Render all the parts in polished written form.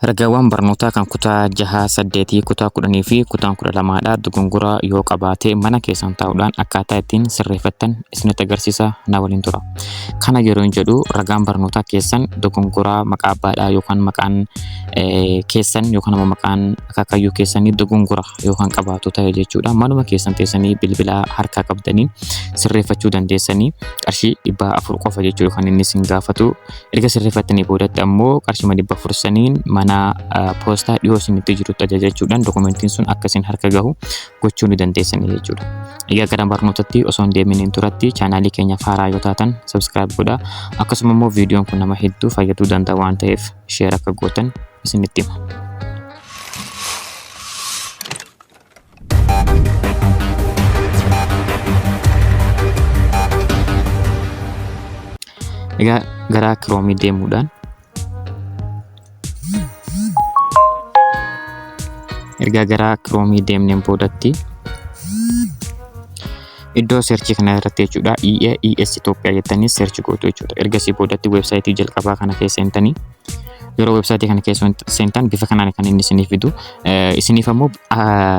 Ragaawwan barnootaa kan kutaa jaha, saddeetii, kutaa 10 fi kutaan 12dha. Dogongora yoo qabaate mana keessan taa'uudhaan akkaataa ittiin sirreeffattan isinitti agarsiisa, na waliin tura. Kana yeroo jedhu ragaan barnootaa keessan dogongoraa maqaa abbaadhaa yookaan maqaan keessan yookaan ammoo maqaan akaakayyuu keessanii dogongora yookaan qabaatu ta'e jechuudha. Manuma keessan teessanii bilbila harkaa qabdanii sirreeffachuu dandeessanii, qarshii 400 qofa jechuudha kan inni isin gaafatu. Erga sirreeffattanii boodatti ammoo qarshima 400 saniin mana poostaa dhiyoo isinitti jirutti ajajachuudhaan dokumentiin sun akka isin harka gahu gochuu ni dandeessanii jechuudha. Egaa gara barnootatti osoo hin deeminiin turatti chaanaalii keenya haaraa yoo taatan subscribe godhaa. Akkasuma immoo viidiyoon kun nama hedduu fayyaduu danda'a waan ta'eef share akka gootan isinitti hima. Egaa gara Kiroomii deemuudhaan ergaa gara Kiroomii deemneen boodatti iddoo seerchii kana irratti jechuudha EAES Itoophiyaa jettanii seerchi gootu jechuudha. Ergasii boodatti weebsaayitii jalqabaa kana keessa seentanii, yeroo weebsaayitii kana keessa seentan bifa kanaan kan inni isiniif fidu, isiniif ammoo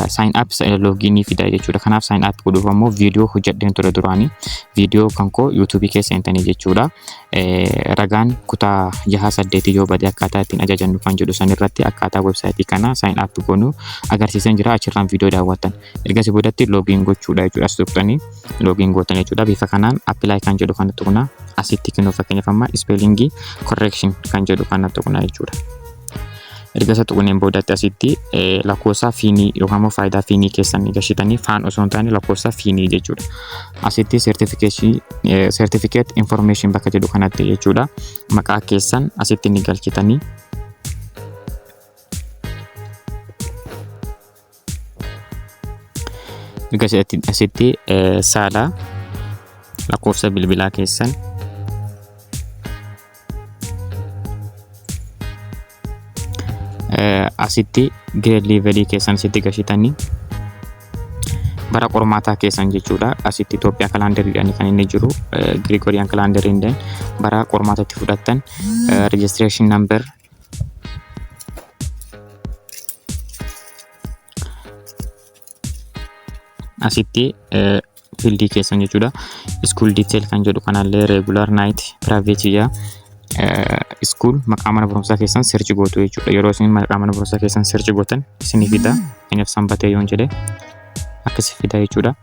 sign up login fida jechuudha. Kanaaf sign up godhuuf ammoo viidiyoo hojjedheen ture duraanii, viidiyoo kan koo yuutuubii keessa seentanii jechuudha. Ragaan kutaa jaha saddeetii yoo bade akkaataa ittiin ajajannu kan jedhu san irratti akkaataa weebsaayitii kana sign up goonu agarsiisan jira, achirraan viidiyoo daawwattan. Ergasii boodatti login gochuudha jechuudha. As tuqxanii login gootan jechuudha. Bifa kanaan apply kan jedhu kana tuqna. Asitti kennu fakkeenyaaf amma spelling correction kan jedhu kana tuqna jechuudha. Erga isa tuqneen boodatti asitti lakkoofsa fiinii yookaan immoo faayidaa fiinii keessan gashitanii, faan osoo hin taane lakkoofsa fiinii jechuudha. Asitti certificate information bakka jedhu kanatti jechuudha. Maqaa keessan asitti ni galchitanii. Erga asitti saala, lakkoofsa bilbilaa keessan, asitti grade levelii keessan asitti gashitanii, bara qormaataa keessan jechuudha. Asitti Itoophiyaa kalaandariidhaan kan inni jiru, Gregorian kalaandariin bara qormaatatti fudhattan, registration number, asitti fieldii keessan jechuudha. School detail kan jedhu kanallee regular, night, private jaa. School maqaa mana barumsaa keessan search gootu jechuudha. Yeroo isin maqaa mana barumsaa keessan search gootan isinii fida. Fakkeenyaaf Sanbatee yoon jedhe akkasi fida jechuudha.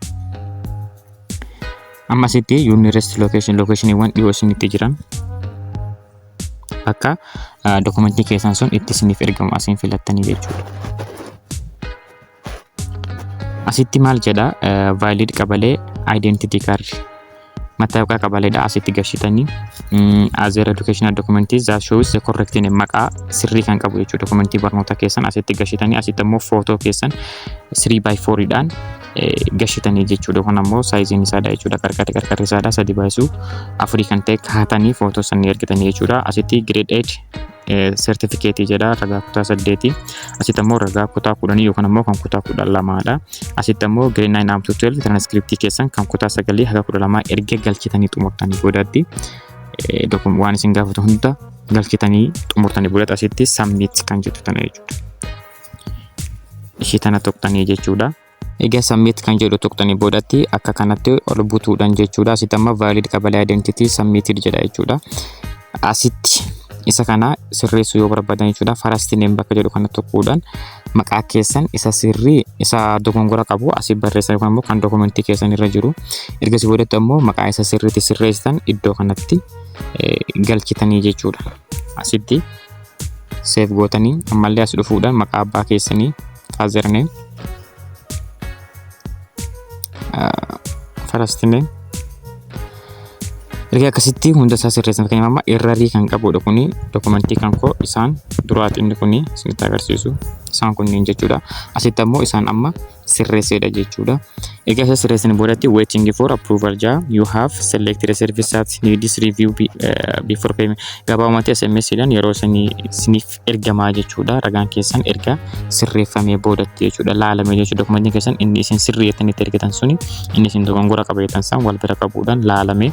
Amma asitti nearest location, location'iiwwan dhiyoo isinitti jiran bakka dokumentii keessan sun itti isiniif ergamu asiin filattanii jechuudha. Asitti maal jedha? Valid qabalee identity card, mattaawaqaa qabaleedha asitti gashitanii. Other educational document that shows the correct name, maqaa sirrii kan qabu jechuudha. Dokumentii barnoota keessan asitti gashitanii, asitti ammoo footoo keessan 3 by 4 dhaan gashitanii jechuudha. Kun ammoo saayiziin isaadha jechuudha. Qarqarri qarqarri isaadha sadi baay'isuu afurii kan ta'e kaatanii footoo sanii ergitanii jechuudha. Asitti grade 8 sertifikeetii jedha, ragaa kutaa saddeetii. Asitti ammoo ragaa kutaa 10 yookaan ammoo kan kutaa 12dha. Asitti ammoo grade 9 up to 12 transkiriptii keessan kan kutaa sagalii haga 12 erga galchitanii xumurtanii boodatti, waan isin gaafatu hunda galchitanii xumurtanii boodatti asitti submit kan jettu tana jechuudha. Ishii tana tuqxanii jechuudha. Egaa submit kan jedhu tuqxanii boodatti akka kanatti ol butuudhaan jechuudha. Asitti amma valid qabalee identity submitted jedha jechuudha. Asitti isa kana sirreessuu yoo barbaadan jechuudha. First name bakka jedhu kana tuquudhaan maqaa keessan isa sirrii, isa dogongora qabu asii barreessan yookaan immoo kan dokumentii keessan irra jiru. Ergasii boodatti ammoo maqaa isa sirriitti sirreessitan iddoo kanatti galchitanii jechuudha. Asitti save gootanii ammallee as dhufuudhaan maqaa abbaa keessanii, father name, first name, erga akkasitti hunda isaa sirreessan, fakkeenyaaf amma errorii kan qabudha kuni dokumentii kan koo isaan duraati, inni kuni isinitti agarsiisu isaan kunniin jechuudha. Asitti ammoo isaan amma sirreessedha jechuudha. Egaa isa sirreessin boodatti "Waiting for approval" jaa. "You have selected a service that needs review before payment." Gabaabumatti SMS dhaan yeroo isiniif ergamaa jechuudha. Ragaan keessan erga sirreeffamee boodatti jechuudha. Laalame jechuudha. Dokumentiin keessan inni isin sirrii jettanii itti ergitan suni, inni isin dogongora qaba jettan san wal bira qabuudhaan laalamee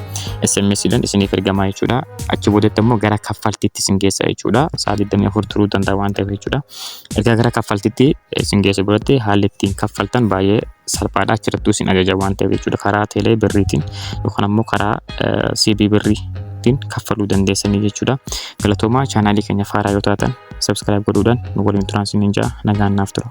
SMS dhaan isiniif ergamaa jechuudha. Achi boodatti immoo gara kaffaltiitti isin geessa jechuudha. Sa'a 24 turuu danda'a waan ta'eef jechuudha. Erga gara kaffaltiitti isin geesse boodatti haalli ittiin kaffaltan baay'ee salphaadha. Achirrattuu isin ajaja waan ta'eef jechuudha. Karaa teelee birriitiin yookaan ammoo karaa CBE birriitiin kaffaluu dandeessanii jechuudha. Galatoomaa. Chaanaalii keenya haaraa yoo taatan subscribe godhuudhaan nu waliin turaan isiniin ja'a. Nagaan naaf tura.